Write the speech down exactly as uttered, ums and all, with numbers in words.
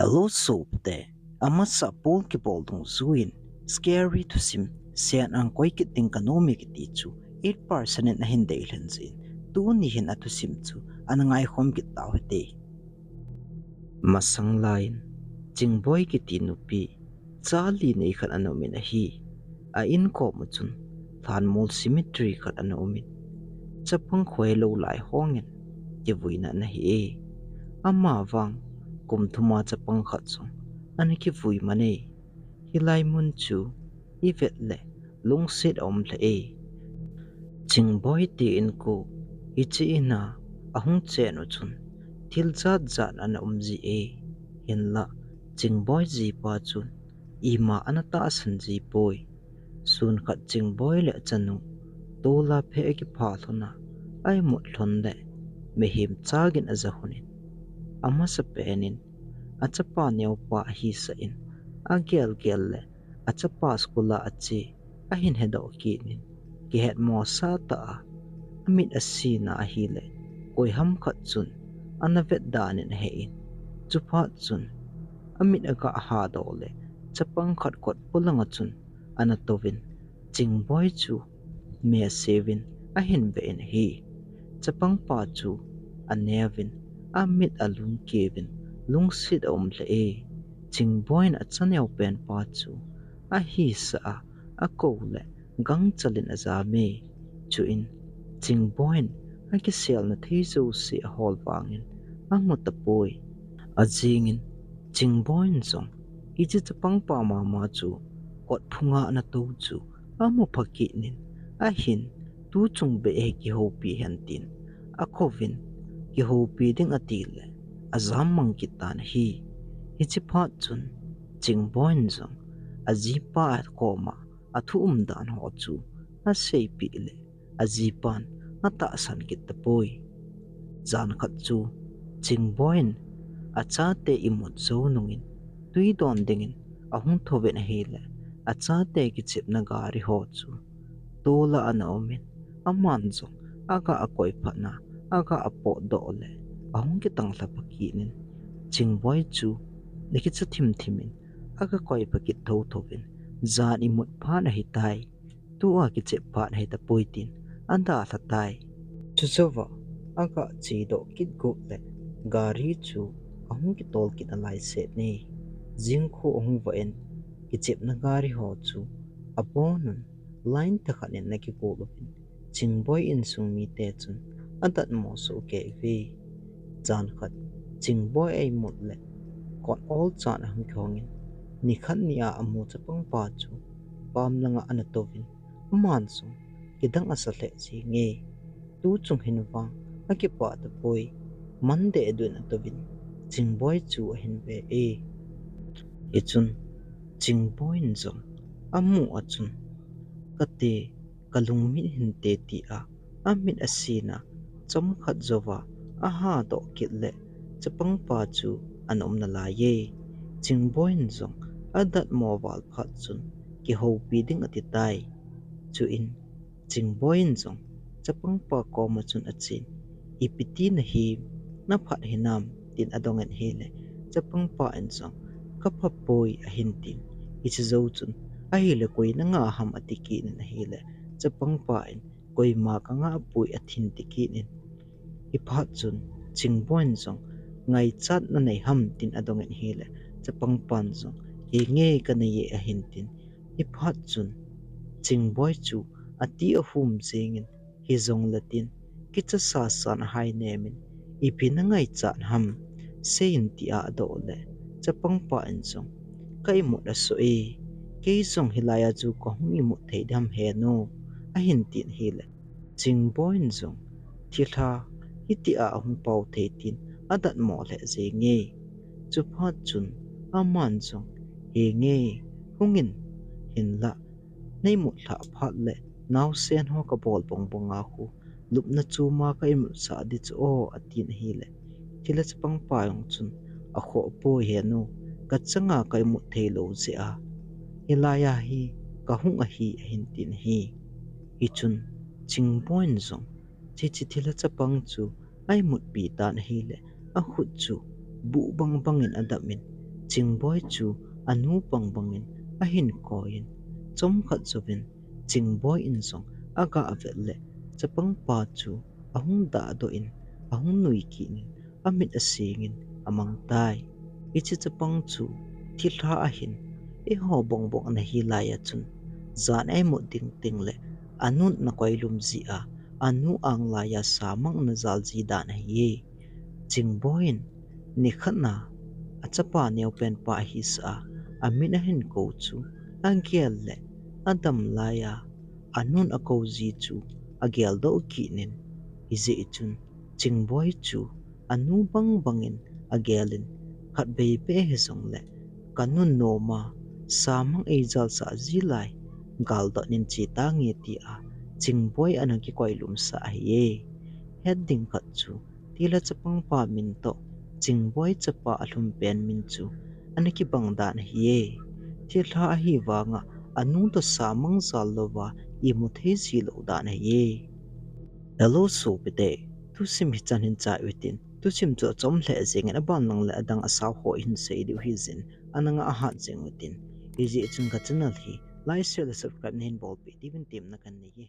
Hello sopite, amasa pol kibol dungjuiyin, scary thusim, Sian ang koi kit ding kanom e kiti chu, eight percent in ahin deilhen jin, tuni hin athusim chu, ana ngaikhom kit tau hite. Masang laiyin, Chingboi kiti nupi, cha li nei khat ana umin ahi, a in kom u chun, lhanmol cemetery khat ana umin, chapang khoilou lai hongin, kivuina ana hi e. Amavang, kum thuma chapang khat jong, ana kivui man e. Hilai mun chu, ivet le, lungset aum lheh e. Chingboi ti in ko, hiche in a, ahung chen u chun, thil jat jat ana um ji e. Hinla, Chingboi jipa chun, ima ana tahsan ji poi. Sun khat Chingboi le achanu, tola phe akipha lhon a, a imut lhon le, mihem chagin aja lhonin. Amasapen in, achapa neopa ahisah in, agel gel le, achapa school a ache, ahin hedoh kit in, kihetmosah tah a, amit asina ahile, koiham khat chun, ana vet dan in ahe in, chuphat chun, amit aga hadoh le, chapang khat kot polanga chun, ana touvin, Chingboi chu, mesevin, ahin ve in ahi. Chapangpa chu, aneuvin, amit alungkeuvin, lungset aum lheh e. Chingboi in achaneo penpa chu, ahisah a, akou le, gangchal in ajam e. Chuin, Chingboi in, akiselna thei jouse ahol vangin, amu tapoi. Ajingin, Chingboi in jong, hiche chapangpa mama chu, kot phunga ana tou chu, amu pha kit in, ahin, tuchung beh hi kihoupi hen tin, akouvin, kihoupi ding ati le, ajam mang kit tan ahi. Hiche phat chun, Chingboi in jong, ajipa koma, athu umdan ho chu, aseipeh le, ajipan, atahsan kit tapoi. Jan khat chu, Chingboi in, achate imut jou nungin, twi don dingin, ahung thouvin ahile, achate kichepna gari ho chu, tola ana umin, aman jong, aga akoi phatna, aga apotdoh le, ahung kitang lha pha kit in, Chingboi chu, akicha thim thim in, aga koi pha kit thou thouvin, jan imut phat ahitai. Tua kichep phat ahitapoi tin, adalha tai. Chujouva, aga chedoh kit got le, gari chu, ahung kitol kit nalai set e. Jingkho ahung vah in, kichepna gari ho chu, abonun, line thakhat in ana kigol uvin, Chingboi insung mite chun, adatmo soh kei uve. Jan khat, Chingboi a imut le, kot olchan ahung kihongin, nikhat nia amu chapangpa chu, pam langa ana touvin, aman jong, kidang asa lheh jenge. Tuchung hin vang, akipah tapoi, Monday adun atouvin, Chingboi chu ahin ve e. Hichun, Chingboi in jong, amu a chun, kate, kalungmit hinte tia, amit asina, chomkhat jouva, ahadoh kit le, chapangpa chu, ana um nalai e. Chingboi in jong, adatmo val phat chun, kihoupi ding ati tai. Chuin, Chingboi in jong, chapangpa koma chun achen, ipi ti nahi, naphat hinam, tin adongin ahile, chapangpa in jong, kaphapoi ahin tin, hiche jou chun, ahile koi nanga ham ati kit in ahile, chapangpa in, koima kangapoi atin ti kit in. Hiphat chun, Chingboi in jong, ngaichat nanei ham tin adongin ahile, chapangpan jong, henge kanei e ahin tin. Hiphat chun, Chingboi chu, ati ahum jengin, hijongle tin, kicha sasan ahai nemin, ipi nangaichat ham, seiyin tia adoh le, chapangpa in jong, ka imut asoh e, kei jong hilaiya chu kahung imut thei diham henu, ahin tin ahile, Chingboi in jong, thilha, hitia ahung pao thei tin, adatmo lheh jenge. Chuphat chun, aman jong, henge, hungin, hinla, neimut lhah phat le, naosen ho kabol bong bonga khu, lupna choma ka imutsah ding chu o, atin ahile, thilha chapangpa jong chun, akhoh poi henu, kachanga ka imut theilou jeh a, hilaiya hi, kahung ahi, ahin tin ahi. Hichun, Chingboi in jong, hiche thilha chapang chu, a imutpi tan ahile, akhut chu, buh bang bangin adap in, Chingboi chu anu bangbangin ahin koiyin, chomkhat jouvin Chingboi in jong aga vet le chapangpa chu ahung dahdoh in, ahung nui kit in, amit asengin amang tai. Hiche chapang chu thilha ahin, eiho bangbang ana hi laiya chun, jan eimut ding teng le anun ana koilum jia, anu ang laiya samang ana jal ji dan ahiye. Chingboi in nikhat na achapa neopen pa ahisah a, amin ahin kou chu agel le adam laiya anun akou ji chu ageldoh kit in, hijeh chun Chingboi chu anu bangbangin agelin, khatvei beh hijongle kanun noma samang eijalsah ji lai, galdot nin che tange tia Chingboi ana kikoilum sah ahiye. Het ding khat chu, thilha chapangpa min toh Chingboi chapa alhumpen min chu ana kibang dan ahiye. Thilha ahi vanga anu toh samang jal louva imu thei ji lou dan ahiye. Hello sopite, thusim hichan hin chai utin, thusim chu achom lheh jengin aban lang le adang asao ho ihin sei diu hijin, ananga ahat jeng utin, hijeh chun ka channel hi like, share le subscribe nahin bolpeh diuvin temna kanei e.